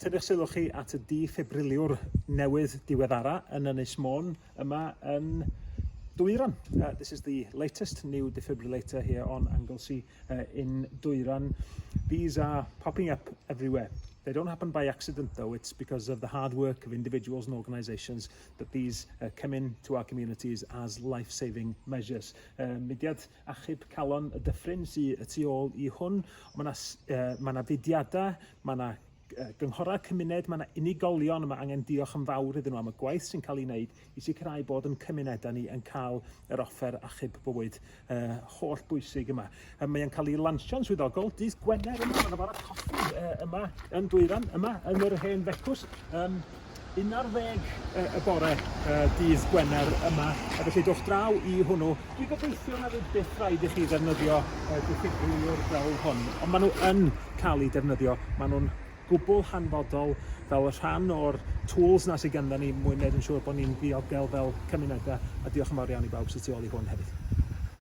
Tynnwch sylw chi at y diffibriliwr newydd diweddara yn Ynys Môn yma yn Dwyran. This is the latest new defibrillator here on Anglesey in Dwyran. These are popping up everywhere. They don't happen by accident though, it's because of the hard work of individuals and organisations that these come in to our communities as life-saving measures. Mudiad Achub Calon y Dyffryn sy y tu ôl i hwn. Mae yna uh, ma 'na fudiadau, mae yna gynghorau cymuned, mae yna unigolion y mae angen diolch yn fawr iddyn nhw am y gwaith sy'n cael ei wneud i sicrhau bod yn cymunedau ni yn cael yr offer achub bywyd uh, holl bwysig yma. Uh, mae e'n cael ei lansio'n swyddogol dydd Gwener yma, mae'n bara coffi uh, yma yn Dwyran, yma yn yr hen fecws. Um, 11 y bore dydd Gwener yma, a felly dowch draw i hwnnw. Dwi'n gobeithio na fydd byth rhaid i chi ddefnyddio diffibriliwr fel hwn, ond maen nhw yn cael eu defnyddio, maen nhw'n gwbl hanfodol fel rhan o'r tools na sydd ganddo ni mwyn wneud yn siŵr bod ni'n ddiogel fel cymunedau, a diolch yn fawr iawn i bawb sydd tu ôl i hwn hefyd.